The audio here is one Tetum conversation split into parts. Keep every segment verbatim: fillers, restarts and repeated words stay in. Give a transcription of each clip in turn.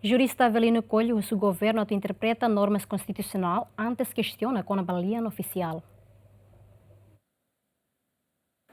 Jurista Avelino Coelho husu governu atu interpreta normas konstitusionál antes kestiona kona-ba lian ofisiál.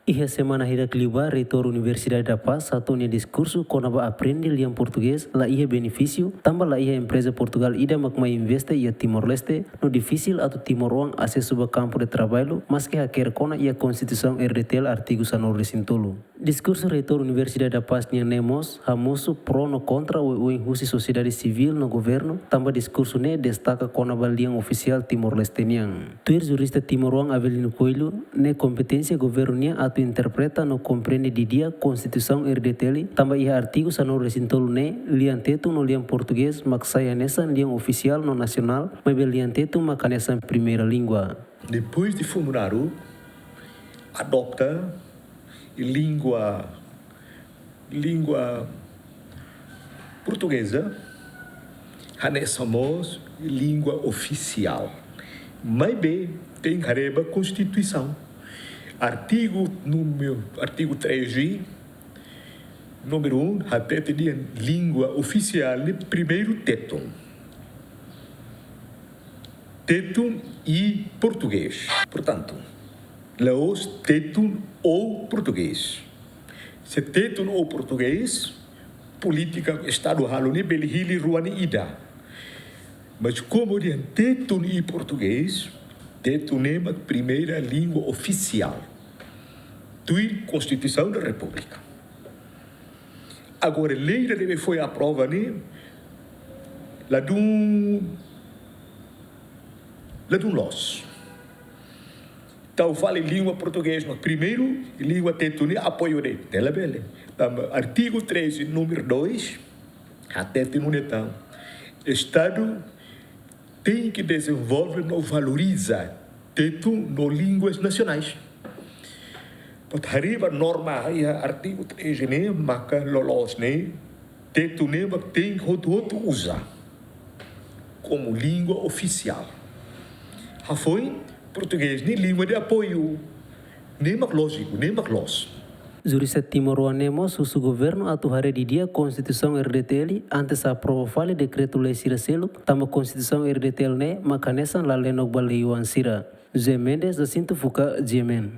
Iha semana hirak liubá, Reitór Universidade da Paz hato'o nia diskursu kona-ba aprende lian portugés la iha benefísiu, tanba la iha empreza Portugál ida mak mai investe iha Timor-Leste, no difisil atu timoroan asesu ba kampu de traballu, maske hakerek ona iha Konstituisaun R D T L artigu sanulu-resin-tolu. Diskursu Reitór Universidade da Paz nian ne'e mós hamosu pró no kontra oioin husi sosiedade sivíl no governu, tanba diskursu ne'e destaka kona-ba lian ofisiál Timor-Leste nian. Tuir jurista timoroan Avelino Coelho, ne'e kompeténsia governu nian atu interpreta no komprende didi'ak Konstituisaun R D T L, tanba iha artigu sanulu-resin-tolu ne'e, lian Tetun no lian Portugés mak sai hanesan lian ofisiál no nasionál, maibé lian Tetun mak hanesan primeira língua. Depois de Fundu Naruk adopta língua, língua portugeza hanesan mós língua ofisiál. Maibé tenke haree ba Konstituisaun. Artigu número, artigu treze, número um, hatete dehan língua ofisiál ne'e primeiru Tetun. Tetun i portugés. Portantu, la'ós Tetun ou portugés. Se Tetun ou portugés, polítika Estadu halo ne'e bele hili rua ne'e ida. Mas komu dehan Tetun i portugés, Tetun ne'e mak primeira língua ofisiál. Tuir Konstituisaun da Repúblika. Agora, lei ida ne'ebé foi aprova ne'e, ladún, ladún loos. Entaun, fali língua portugés mak primeiru, língua Tetun ne'e apoiu de'it, ne'e labele. Tanba artigu treze, número dois, hatete nune'e tan: Estadu tenke dezenvolve no valoriza Tetun no línguas nasionais. Portantu, haree ba norma iha artigu treze ne'e, maka loloos ne'e, Tetun ne'e mak tenke hotu-hotu uza komu língua ofisiál. Hafoin, portugés ne'e língua de apoiu. Ne'e mak lójiku, ne'e mak loos. Jurista timoroan ne'e mós husu governu atu haree didi'ak Konstituisaun R D T L antes aprova fali dekretu-lei sira seluk, tanba Konstituisaun R D T L ne'e mak hanesan lalehnok ba lei-oan sira. José Mendes, Jacinto Fuca, G M N.